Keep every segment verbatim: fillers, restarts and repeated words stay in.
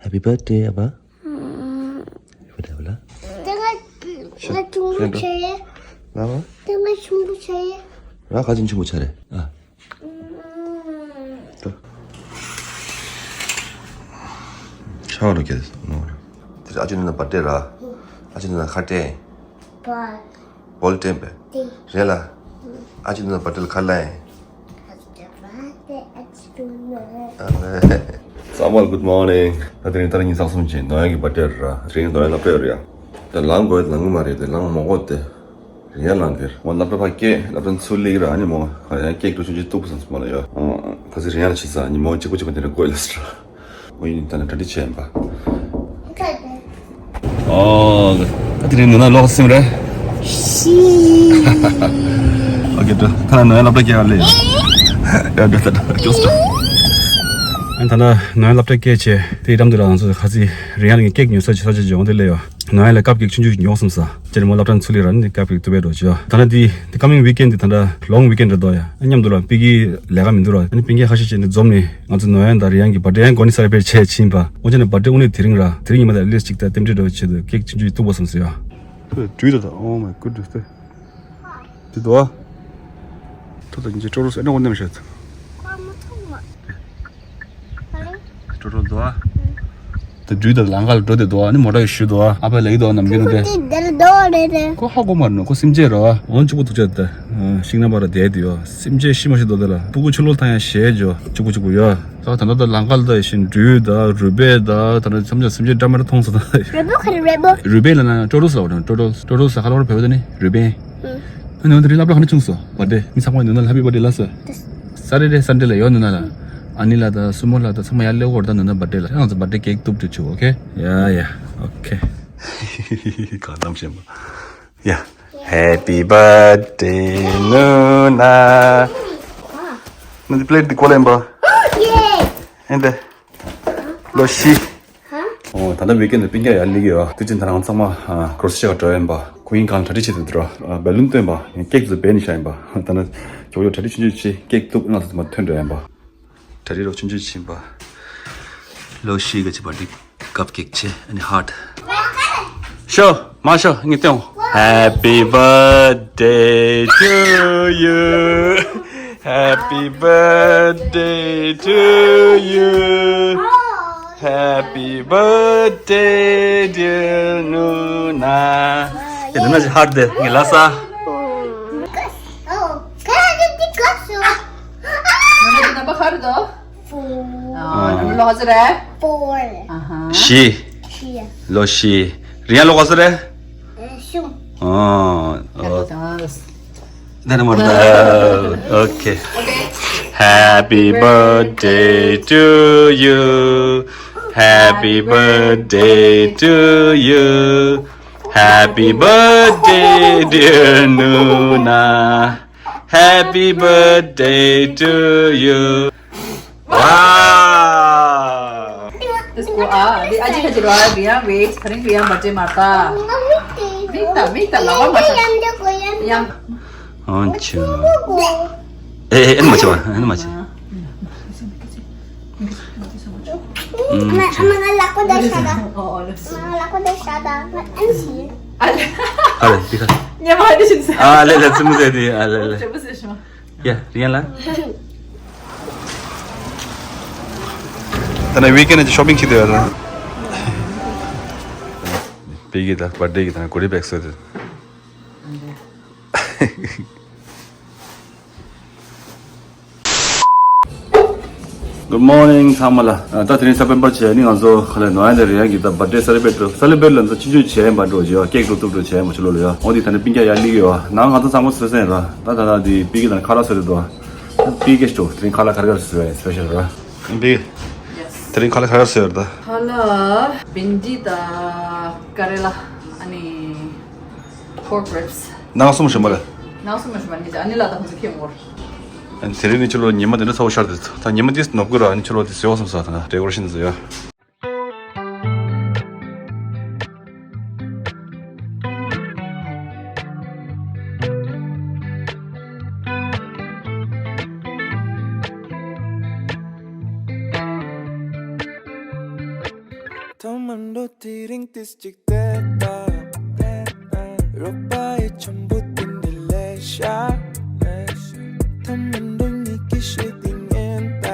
Happy birthday ཨ་ཕ། Happy birthday ཨ་ཕ་ལ། ད་ང་ང་ཆུང་པོ་ཆགས་ཡས། ལ་བ། ད་ང་ཆུང་པོ་ཆགས་ཡས། ར་ག་ཅིན་ཆུང་པོ་ཆགས་རེད་ཨ། ཤ་བ་ལོ་ཀེ་ནོ། དེ་ཨ་ཅུ་ནི་ན་བར་ཏེ་ར། ཨ་ཅུ་ནི་ན་ཁ་ཏེ། བོལ་ཏེ་པེ། རེད་ལ། ཨ་ཅུ་ནི་ན་བར་ཏེ་ལ་ཁ་ལ་ཡིན། ཚང་མ་good morning། ད་དེ་རིང་ད་རིང་ཉིན་གསང་གསུམ་ཅན་ནོ་ཡ་གི་བར་ཏེ་ར། དེ་རིང་ནོ་ཡ་ལ་པེ་ར་ཡ། ད་ལང་དགོས་ལང་གི་མ་རེད་དེ་ལང་མོ་གོ་དེ། རེད་ཡ་ལང་གིར་མོ་སློབ་གྲྭ་ཕ་སྐད་སློབ་གྲྭ་ཚུར་སླེབས་ར་ཨ་ནི་མོ་ཁ་ཡ་ཀེག་འགྲོ་ཆུང་ཆུང་གཏུག་པ་སམ་སོང་ལ་ཡ། ཁ་སི་རེད་ཡ་ལ་ཆི་ས་ཨ་ནི་མོ་གཅིག་པོ་གཅིག་པོ་དེ་འདྲ་དགོས་ལ་སི་ར། ཨོ་ཡིན་ད་ནི་གྲ་སྒྲིག་བྱས་ཡིན་པ། ཨོ། ད་དེ་རིང་ནུ་ན་ལོག་སིམ་རེད། ཤི། ཨོ་ཀེ་ད་ད་ནུ་ཡ་སློབ་གྲྭ་སྐྱེལ་བ་ལས། ཡ་འགྲོ་ད་འགྲོ་སྐྱོ་སོ། ཨ་ད་ནུ་ཡ་སློབ་གྲྭ་སྐྱེལ་བྱས་དེ་འགྲམ་དུ་ལ་ང་ཚོ་ཁ་སི་རེད་ཡ་ལ་ངས་ཀེག་ཉོ་ས་ཆ་ས་ཆ་ཇོང་དེ་ལས་ཡོ། ནོ་ཡ་ལ་ཀབ་ཀེག་ཆུང་ཆུང་ཉོ་སོང་ས། ཅེ་རེ་མོ་སློབ་གྲྭ་ཚུར་ལི་ར་ནི་ཀབ་ཀེག་ཏུ་བེ་རོ་ཅོ། ད་ན་དི་དི་coming weekend དི་ད་ན་long weekend རེད་དོ་ཡ། ཨ་མཉམ་དུ་ལ་པི་ཀི་ལས་ཀ་མི་འདུག་ར། ཨ་ནི་པིན་ཀེ་ཁ་ཤས་ཅན་དི་འཛོམས་ནི་ང་ཚོ་ནོ་ཡ་ད་རི་ཡང་གི་བར་ཌེ་ཡང་གོ་ནི་སར་བེ་ཆེ་ཕྱིན་པ། འོ་ཅེ་ནི་བར་ཌེ་ཨུ་ནི་དི་རིང་ར་དི་རིང་ཉི་མ་ད་ལེས་ཅིག་ད་ཏེམ་ཏི་རོ་ཆེ་དུ་ཀེག་ཆུང་ཆུང་ཏུ་བོ་སོང་ས་ཡ། དུས་ད་ད་oh my goodness དེ། དེ་དོ། ཐོ་ད་ཉི་ཅི་ཀྲོ་རོ་སེ་ནོ་ནེམ་ཤད། ཀྲོ་རོ་དོ། དེ་འགྲུལ་དང་ལང་ཀ་ལ་འགྲོ་དེ་དོ་ནི་མོ་ཊ་ཡི་ཞུ་དོ་ཨ་ཕ་ལེགས་དོ་ནམ་རྒྱུན་དེ། ཁོ་ཧ་གོ་མ་རུ་ནོ་ཁོ་སེམས་ཅན་རོ། འོན་གཅིག་པོ་ཐུག་ཆ་དེ། ཤིང་ན་པ་ར་དེ་དེ་ཡོ་སེམས་ཅན་ཤི་མ་ཤི་དོ་དེ་ལ་སྤུ་གུ་ཆུ་ལོ་ཐང་ཡ་ཞེ་ཇོ་གཅིག་པོ་གཅིག་པོ་ཡོ། ད་ད་ད་ལང་ཀ་ལ་ད་ཤིན་འགྲུལ་ད་རུ་བེ་ད་ད་ད་སེམས་ཅན་སེམས་ཅན་འདྲ་མ་ར་མཐོང་ས་ད། རུ་བེ་ཁ་རི་རེ་བོ། རུ་བེ་ལ་ན་ཀྲོ་རོ་སི་ལ་བ་ཀྲོ་རོ་ཀྲོ་རོ་སི་ཁ་ལོ་ར་བེ་བོ་དེ་ནི་རུ་བེ། ཨ་ནི་འོན་ཏེ་རི་ལབ་ལ་ཁ་ནི་ཆུང་སོ་བར་ཌེ་མི་ཚང་མ་ནུ་ན་ལ་ཧེ་པི་བར་ཌེ་ལ་སོ། སེ་ཊར་ཌེ་སན་ཌེ་ལ་ཡོད་ནུ་ན་ལ། ཨ་ནི་ལ་ད་སུ་མོ་ལ་ད་ཚང་མ་ཡར་སླེབས་འོར་ད་ནུ་ན་བར་ཌེ་ལ་ང་ཚོ་བར་ཌེ་ཀེག་གཏུབ་འགྲོ་ཆུ་ཨོ་ཁེ། ཡ་ཡ་ཨོ་ཁེ། གང་གཏམ་བཤད་པ། ཡ། Happy birthday ནུ་ན། ནུ་དི་པི་ལེ་ཊི་དི་ཀོ་ལེན་པ། ཨེ་འདི། ལོ་ཤི། ཨོ་ད་ལྟ་ཝི་ཀེན་དུ་སྤུན་ཀྱག་ཡར་སླེབས་ཀྱི་ཡོད། དུས་ཆེན་ད་རང་ཚང་མ་ཀོ་རོ་སི་ཆེ་ག་འགྲོ་ཡིན་པ། ཁོ་ཡིན་གང་གྲ་སྒྲིག་བྱེད་དུ་འགྲོ། སྦལ་ལུན་སྟོན་པ་ཡང་ཀེག་ཚོ་སྦས་ནས་བཞག་ཡིན་པ། ད་ནི་ཁྱོ་ཡོ་གྲ་སྒྲིག་ཆུང་ཆུང་བྱེད་ཀེག་གཏུབ་ང་ཚོ་ཚང་མ་ཐོན་འགྲོ་ཡིན་པ། གྲ་སྒྲིག་རོགས་ཆུང་ཆུང་བྱེད་ཡིན་པ། ལོ་ཤི་ག་ཅི་བར་ཌེ་ཀབ་ཀེག་བྱེད་ཨ་ནི་ཧར་ཊི། ཤོ། མ་ཤོ་ངས་སྟོན། Happy birthday to you. Happy birthday to you. Happy birthday dear ནུ་ན། ཨེ་ནུ་ན་ཅི་ཧར་ཊི་དེ་ངས་ལ་ས། ནུ་ན་ཅི་ནམ་བར་ཧར་ཊི་དོ། Four. ཨ་ནུ་ལོ་ཧ་ཟེར་རེད། Four. ཨ་ཧ། ཤི། ཤི། ལོ་ཤི། རི་ཡ་ལོ་ཧ་ཟེར་རེད། གསུམ། ཨ་ཨ། ད་ནི་མོར་ད། ཨོ་ཁེ། Happy birthday to you. Happy birthday to you. Happy birthday dear ནུ་ན། Happy birthday to you. Wow. This go ah, the aji haji roa, Riya wait, kharing Riya birthday mata. Mita, mita, lawa mata. Yang. Ancha. Eh, eh, en macha, en macha. Mama, mama, la ko da shada. Oh, oh, let's see. Mama, la ko da shada. Ansi. Ale. Ale, dikha. Ya, ma, this is. Ah, le, le, tsimu de di, ale, le. Tsimu de shima. ཡ། རིན་ལ། ད་ནི་ཝིག་ཨེན་ཌི་ཀྱི་ཤོ་པིང་བྱེད་དུ་ཡོད་ར། པི་ཀི་ད་བར་ཌེ་གི་ད་ནི་གོ་རི་བེག་སོད་དུ། Good morning ཚང་མ་ལ། ད་དེ་རིང་སེབ་ཊེམ་བར་བྱས་ནི་ང་ཚོ་ག་ལེ་ནོ་ཡ་དེ་རེ་ཡ་གི་ད་བར་ཌེ་སེ་ལེ་བྷི་རེཊ་སེ་ལེ་བྷི་རེཊ་ལ་ཚོ་ཆུང་ཆུང་བྱས་མ་འགྲོ་བྱས་ཀེག་འགྲོ་ཐུབ་འགྲོ་བྱས་མ་ཆུ་ལོ་ལ་ཡ། འོ་དེ་ད་ནི་པིན་ཀྱ་ཡ་ལི་གི་ཡོ་ནང་ང་ཚོ་ཚང་མ་སོད་སེན་ར། ད་ད་ད་དེ་པི་ཀི་ད་ནི་ཁ་ལག་སོད་དུ་དོ། པི་ཀེ་ཤ་ཏོ། དེ་རིང་ཁ་ལག་ག་རེ་ག་རེ་བཟོས་པས་སི་པེ་ཤལ་ར། པི་ཀེ། དེ་རིང་ཁ་ལག་ག་རེ་ག་རེ་བཟོས་ཡོད་རེད་ད། ཁ་ལག་བིན་ཌི་དང་ཀ་རེ་ལ། ཨ་ནི་པོརྐ་རིབ་སི། ནང་གསུམ་ཞིམ་པ་རེད། ནང་གསུམ་ཞིམ་པ་རེད། ཨ་ནི་ལ་དང་ཁོང་ཚོ་ཁྱེད་ངོར། ཨ་ནི་དེ་རིང་ནི་ཕྱི་ལོགས་ཉི་མ་དེ་འདྲ་ཚ་བོ་ཤར་དུས་ད་ཉི་མ་དེ་ནོར་གི་ར། ཨ་ནི་ཕྱི་ལོགས་དེ་བཟོས་བ་སོང་ས་དང་ཌེ་ཀོ་རེ་ཤན་བཟོས་ཡོད། མ་འགྲོ་དེ་རིང་ཏིས་ཅིག་བསྡད་པ། རོགས་པ་ཡི་ཆེན་པོ་དེ་འདྲ་ལས་ཤ། ཐ་མ་འགྲོ་ཉིད་ཀྱི་ཤེས་དེ་ཉན་ད།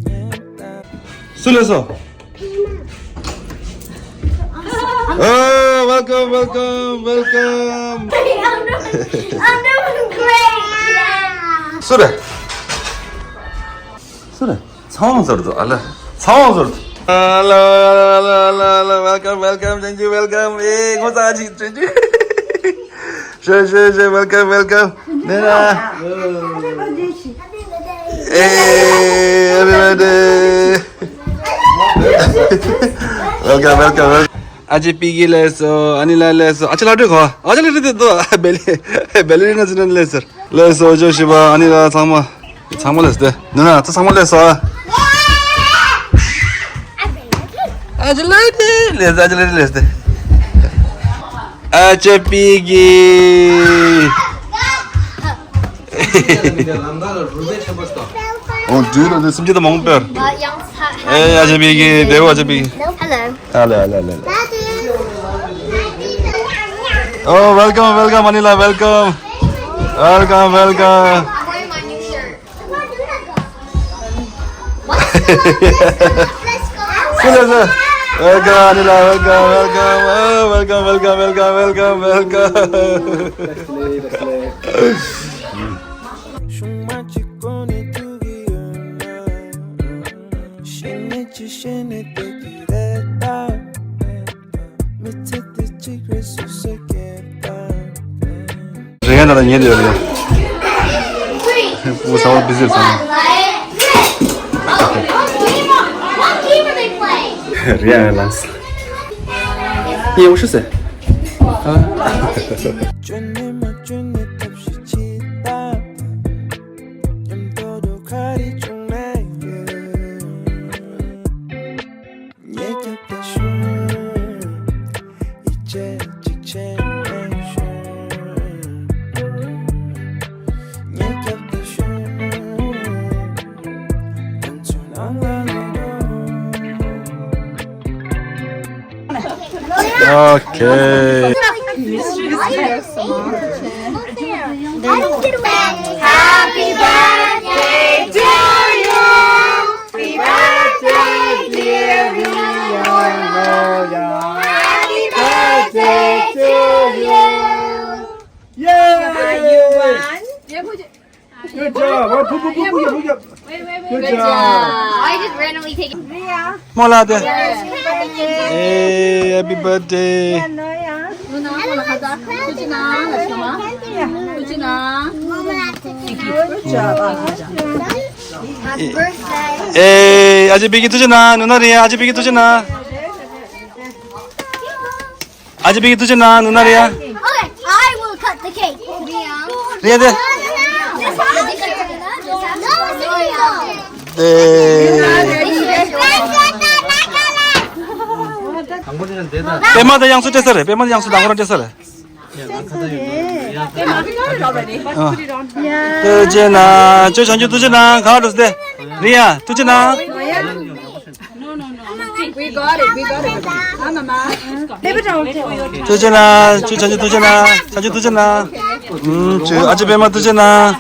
ཉན་ད། སུ་ལས་སོ། Oh, welcome, welcome, welcome. I'm doing, I'm doing great. Yeah. སུ་རེད། སུ་རེད། ཚང་མ་ཟོར་དུ་ཨ་ལ། ཚང་མ་ཟོར་དུ། Hello, hello, hello, hello, hello. Welcome, welcome. Thank you, welcome. ཨེ་ངོ་ཚ་ཅིག་ཅི་ཅི། ཤེ་ཤེ་ཤེ། Welcome, welcome. ནེ་ན། ཨེ་happy birthday. Welcome, welcome, welcome. ཨ་ཅེ་པི་གི་ལས་སོ། ཨ་ནི་ལ་ལས་སོ། ཨ་ཅེ་ལ་དྲོད་གོ། ཨ་ཅེ་ལ་དྲོད་དེ་དོ། བེ་ལི་བེ་ལི་རི་ན་ཟི་ན་ལས་སོ། ལས་སོ་ཅོ་ཤི་བ། ཨ་ནི་ལ་ཚང་མ། ཚང་མ་ལས་སོ་དེ། ནུ་ན་ཚ་ཚང་མ་ལས་སོ། ཨ་ཅེ་ལ་དྲོད་ལས་སོ། ཨ་ཅེ་ལ་དྲོད་ལས་སོ་དེ། ཨ་ཅེ་པི་གི། ཨོ་དུས་ལ་དེ་སུམ་ཅུ་དང་མང་པོར། ཨེ་ཨ་ཅེ་པི་གི་དེ་བོ་ཨ་ཅེ་པི་གི། Hello. Hello, hello, hello. Oh, welcome, welcome, Anila, welcome. Welcome, welcome. Let's go. Welcome, Anila, welcome, welcome. Oh, welcome, welcome, welcome, welcome, welcome. རེ་ཡང་ད་ལྟ་ཉལ་ཡོད་རེད། བུ་ཚ་བོ་བི་ཟི་རེད་སོང་། རེ་ཡང་ལངས་སོང་། ཡེ་འུ་ཤི་ཟེར། ཨ། Okay. Happy birthday to you. Happy birthday, dear Leon. Happy birthday to you. Yay! You won. Good job. Oh, put, put, put, put, put, put. Good job. I just randomly take it. མོ་ལ་དེ། Hey, happy birthday. Hey, ཨ་ཅེ་པི་གི་ཐུགས་རྗེ་གནང་། ནུ་ན་རེད། ཨ་ཅེ་པི་གི་ཐུགས་རྗེ་གནང་། ཨ་ཅེ་པི་གི་ཐུགས་རྗེ་གནང་། ནུ་ན་རེད། Okay, I will cut the cake. རེད་དེ། དེ། པད་མ་དང་དབྱངས་སུ་སྤྲད་ས་རེད། པད་མ་དང་དབྱངས་སུ་དང་པོ་རང་སྤྲད་ས་རེད། ཨ། ཐུགས་རྗེ་གནང་། ཁྱོད་བྱང་ཆུབ་ཐུགས་རྗེ་གནང་། ག་འགྲོ་སྟེ། རེད་ཡ། ཐུགས་རྗེ་གནང་། We got it, we got it. ཐུགས་རྗེ་གནང་། ཁྱོད་བྱང་ཆུབ་ཐུགས་རྗེ་གནང་། བྱང་ཆུབ་ཐུགས་རྗེ་གནང་། བྱང་ཆུབ་ཐུགས་རྗེ་གནང་། ཨུམ། ཁྱོད་ཨ་ཅེ་པད་མ་ཐུགས་རྗེ་གནང་།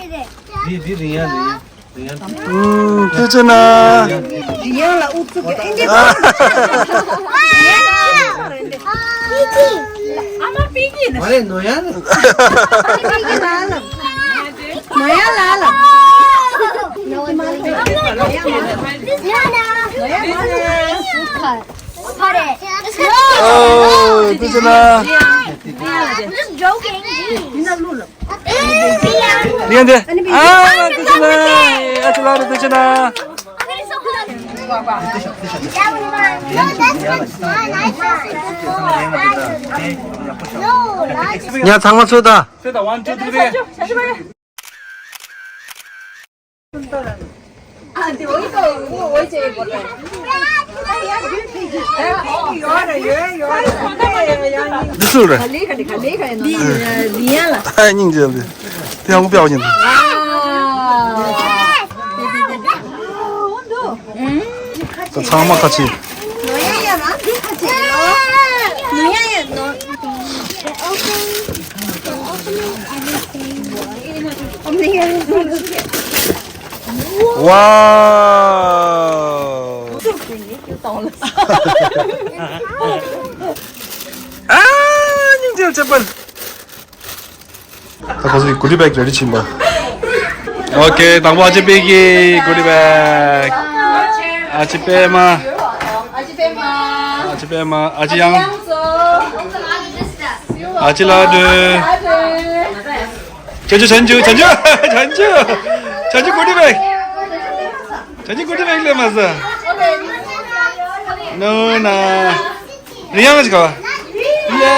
འདི་འདི་རིང་ཡ་རིང་ཡ། ཨུམ། ཐུགས་རྗེ་གནང་། རིང་ཡ་ལ་ཨུ་ཚུགས་ཀྱི་ཨེ་འདི། ཨ་མ་པི་ཀི་ནི། མ་རེད་ནོ་ཡ་ནི། པི་ཀི་ལ་ལ། ནོ་ཡ་ལ་ལ། ཨོ། ཐུགས་རྗེ་གནང་། I'm just joking. ལིང་དེ། ཨ། ཐུགས་རྗེ་གནང་། ཨ་ཅེ་ལགས་ཐུགས་རྗེ་གནང་། ཡ། ཚང་མ་ཚོ་ད། འདི་སུ་རེད། ཨ། སྙིང་རྗེ་འདི། དེ་ཡང་དཔེ་ཡག་པོ་ཡིན། ད་ཚང་མ་ཁ་ཆེ། Wow. ཨ། སྙིང་རྗེ་ཆེ་པ། ད་ཁོ་ཚོའི་གུ་ལི་བེག་རེ་ཌི་ཕྱིན་པ། ཨོ་ཁེ། དང་པོ་ཨ་ཅེ་པེ་གི་གུ་ལི་བེག་ཨ་ཅེ་པད་མ། ཨ་ཅེ་པད་མ། ཨ་ཅེ་དབྱངས། ཨ་ཅེ་ལ་སྒྲོན། བྱང་ཆུབ། བྱང་ཆུབ། བྱང་ཆུབ། བྱང་ཆུབ། བྱང་ཆུབ་གུ་ལི་བེག་བྱང་ཆུབ་གུ་ལི་བེག་ལེན་མ་ཟ། ནོ་ན། རི་ཡང་ཅིག་ག་བ། ཡེ།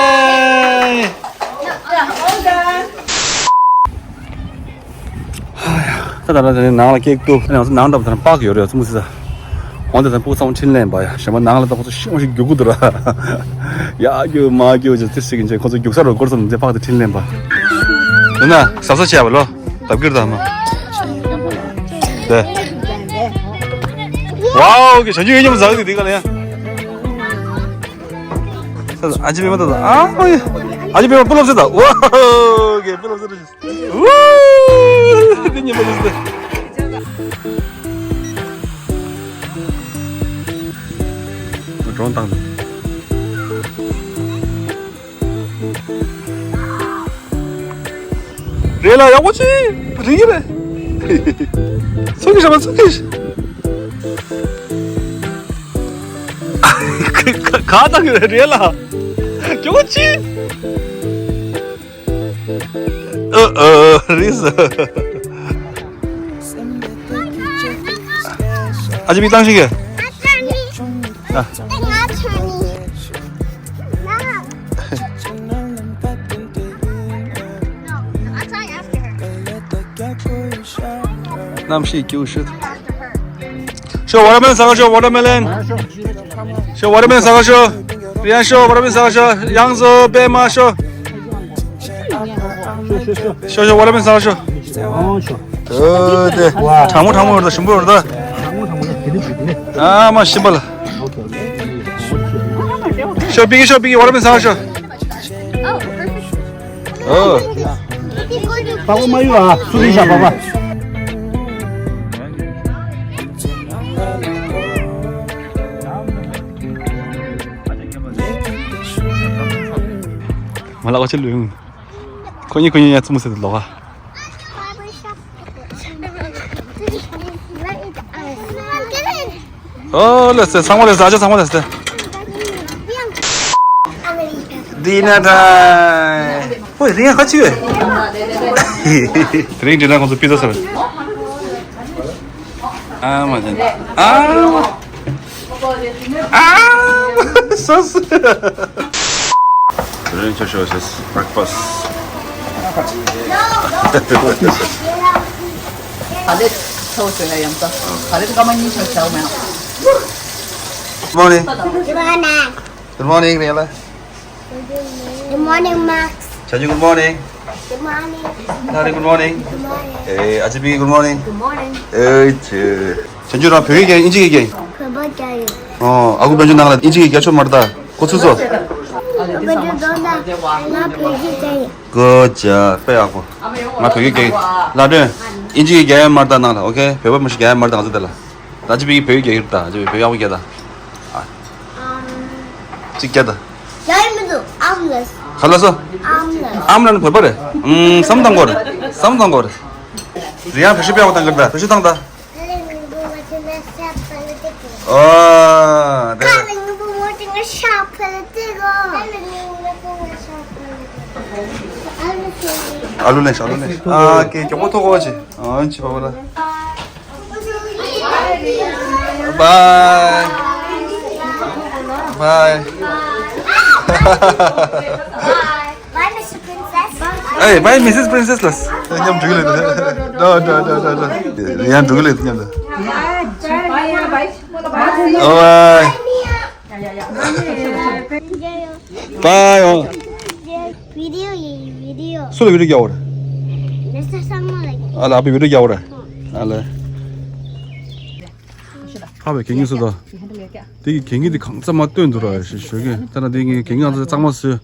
ཧ་ཡ། ད་ད་ད་ནང་ལ་ཀེག་བཏུབ། ནང་ནང་འདྲ་པོ་ད་པག་ཡོད་རེད། ཚོ་མོ་སི་ས། འོན་ཏེ་ད་སྤུ་གུ་ཚང་མ་འཕྲིན་ལེན་པ་ཡ། གཞན་པ་ནང་ལ་ད་ཁོ་ཚོ་ཤི་མ་ཤི་རྒྱུག་གི་འདུག་ར། ཡ་རྒྱུག་མ་རྒྱུག་ཅིག་ཏི་སི་ཀིན་ཅིག་ཁོ་ཚོ་རྒྱུག་ས་རོ་སྐོར་ཙམ་འདི་པག་དེ་འཕྲིན་ལེན་པ། ཡིན་ན་གཟབ་གཟབ་བྱས་པ་ལོ། ལྡབ་ཀིར་དང་མ། དེ། ཝའོ་གི་བྱང་ཆུབ་ཡིན་སྙམ་ཟག་དེ་དེ་ག་ལ་ཡ། ཨ་ཅེ་པད་མ་ད་ད། ཨ་ཨོ་ཡ། ཨ་ཅེ་པད་མ་པུལ་ཨབ་ཟེར་ད། ཝའོ་གི་པུལ་ཨབ་ཟེར་ད། ཝུ། དེ་ཉིན་མ་ཟེར་ད། ཌོན་བཏང་། རེད་ལ་ཡག་པོ་ཆེ། རིག་གི་རེད། ཚོགས་ཀྱི་ཞག་པ་ཚོགས་ཀྱི་ཞག་ག་ག་ག་བཏང་གི་རེད་ལ། སྐྱོ་པོ་ཆེ། ཨ་ཨ་རིས། ཨ་ཅེ་པི་བཏང་ཤིག་གི། ཨ། གནམ་གཤིས་སྐྱིད་པོ་ཤོད། ཤོ་ཝ་ཊར་མེ་ལན་ཟ་ག་ཤོ། ཝ་ཊར་མེ་ལན། ཤོ་ཝ་ཊར་མེ་ལན་ཟ་ག་ཤོ། རི་ཡན་ཤོ་ཝ་ཊར་མེ་ལན་ཟ་ག་ཤོ། ཡང་ཟོ་པད་མ་ཤོ། ཤོ་ཤོ་ཝ་ཊར་མེ་ལན་ཟ་ག་ཤོ། ཨོ་དེ། གྲང་མོ་གྲང་མོ་ཡོད་ད། ཞིམ་པོ་ཡོད་ད། ཨ་མ་ཞིམ་པ་ལ། ཤོ་པི་ཀི་ཤོ་པི་ཀི་ཝ་ཊར་མེ་ལན་ཟ་ག་ཤོ། ཨོ། པགས་པ་མ་གཡུག་ཨ། སུ་རེད་ཤག་པགས་པ། མ་ལག་ཆེ་ལུས། ཁོ་གཉིས་ཁོ་གཉིས་ཡ་ཙུམ་སེ་ལོག་ཨ། ཨོ་ལེ་སེ། ཚང་མ་ལེ་སེ། ཨ་ཅག་ཚང་མ་ལེ་སེ། ཌི་ནར་ཊའིམ། ཨོ་རི་ཡན་ཁ་ཆུ། དེ་རིང་ཌི་ནར་ཁོང་ཚོ་པི་ཛ་ཟེར། ཨ་མ་ཅན། ཨ་མ། ཨ་མ། སོ་སོ། རེན་ཆོ་ཤོ་ཤེས་བྷེག་ཕ་སི། ག་ལེ་ཆོ་ཤོ་ཡ་ཡམ་ཏ། ག་ལེ་ཀ་མ་ཉི་ཆོ་ཤོ་མེ། Good morning. Good morning. Good morning, Riela. Good morning, Max. Chanju, good morning. Good morning. Nari, good morning. Good morning. Eh, Ajibi, good morning. Good morning. Eh, che. Chanju, རང་བོད་ཡིག་རྒྱག་ཨིན་ཇི་ཡིག་རྒྱག་ཨིན། བོད་པ་རྒྱག་ཡིན། ཨོ། ཨ་ཁུ་དཔལ་འབྱོར་ནང་ལ་ཨིན་ཇི་ཡིག་རྒྱག་ཆོག་མ་རེད་ད། ཁོ་ཚོས་སོ། བོད་པ་རྒྱག་དོན་དག་ང་བོད་ཡིག་རྒྱག་ཡིན། Good job. དཔེ་ཡག་པོ། ང་བོད་ཡིག་རྒྱག་ཡིན། ལ་སྒྲོན། ཨིན་ཇི་ཡིག་རྒྱག་ཡ་མ་རེད་ད་ནང་ལ། ཨོ་ཁེ། བོད་པ་མི་ཞིག་རྒྱག་ཡ་མ་རེད་ད་ང་ཚོ་དེ་ལ། ད་ཅི་བི་བོད་ཡིག་རྒྱག་གི་རེད་ད། ཅི་བི་བོད་ཡག་པོ་རྒྱག་ད། ཨ། ཅིག་རྒྱག་ད། རྒྱག་ཡི་མི་འདུག་ཨམ་ལས། ག་ལ་སོ། ཨམ་ལས། ཨམ་ལ་ནི་བོད་པ་རེད། ཨུམ། བསམ་བཏང་དགོས་རེད། བསམ་བཏང་དགོས་རེད། རི་ཡང་བེད་སྤྱོད་སྤེལ་བ་བཏང་གི་རེད་ད། བེད་སྤྱོད་བཏང་ད། ཨོ། དེ། ཨ་ལུ་ལེན་ཤོག་ཨ་ལུ་ལེན་ཤོག་ཨ་ལུ་ལེན་ཤོག་ཨ་ཀེ་མགྱོགས་པོ་ཐོག་གོ་ཅི། ཨ་ཅི་པ་པ་ལ། Bye. Bye. Bye, Mister Princess. Hey, bye, Missus Princess. ལ་མཉམ་འགྲིག་ལེ། ད་ད་ད་ད་ད། ཡང་འགྲིག་ལེ་མཉམ་དུ། Bye. Bye. Video, video. སུ་ལ་བི་ཌིའོ་རྒྱག་འོ་རེད། ཨ་ལ་ཨ་པའི་བི་ཌིའོ་རྒྱག་འོ་རེད། ཨ་ལ། ཕ་བའི་གད་སྙིགས་སུ་དོ། དེ་གི་གད་སྙིགས་དེ་གང་ཙམ་མ་བཏོན་འདུག་ར་ཞེས་ཞུ་གི། ད་ན་དེ་ངའི་གད་སྙིགས་ང་ཚོ་གཙང་མ་བཟོས།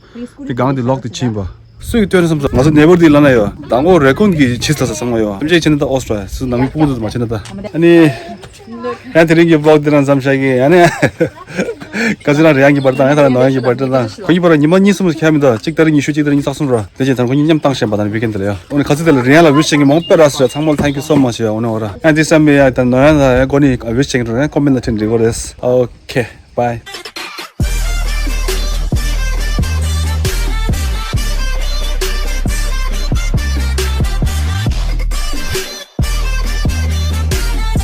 དེ་གང་དེ་ལོག་དེ་ཕྱིན་པ། སུས་སྟོན་བསམ་སོང་། ང་ཚོ་ནེ་བར་དེ་ལ་ན་ཡོད། དང་པོ་རེ་ཀོན་གྱི་ཕྱིས་ལ་ས་ཚང་མ་ཡོད། ཐམས་ཅད་བྱས་ན་ད་ཨོ་སི་ཊྲེ་ལི་ཡ་སུ་ནང་མི་སྤུ་གུ་ཚོ་མ་བྱས་ན་ད། ཨ་ནི། ཡང་དེ་རིང་གི་བི་ལོག་འདི་རང་མཚམས་བཞག་གི། ཨ་ནི། ཁ་ཚིག་རང་རེ་ཡང་གི་བར་དང་ཡང་ད་ནོ་ཡང་གི་བར་དང་ཁོ་གཉིས་བར་ཉི་མ་གཉིས་གསུམ་ཁྱད་མི་འདུག་གཅིག་ཏ་རིག་ཉི་ཤུ་གཅིག་ཏ་རིག་ཉི་ཤུ་རྩ་གསུམ་རོ། དེ་རྗེས་ད་ཁོ་གཉིས་མཉམ་བཏང་བཞིན་པ་དང་ཝི་ཀེན་དེ་ལ་ཡོད། ཨོ་ནི་ཁ་ཚིག་དེ་ལ་རེ་ཡང་ལ་ཝིཤ་བྱེད་མཁན་མང་པོ་དཔེ་རག་སོང་། ཚང་མ་ལ་thank you so much ཡ། ཨོ་ནི་ཨོ་ར་ཡང་འདི་བསམ་པའི་ཡ་ད་ནོ་ཡང་ད་ཡ་གོ་ནི་ཝིཤ་བྱེད་མཁན་རོ་ཡང་ཀོ་མེན་ཊི་ལ་འཕྲིན་འགྲིག་གོ་རེད། ཨོ་ཁེ། བྷའི།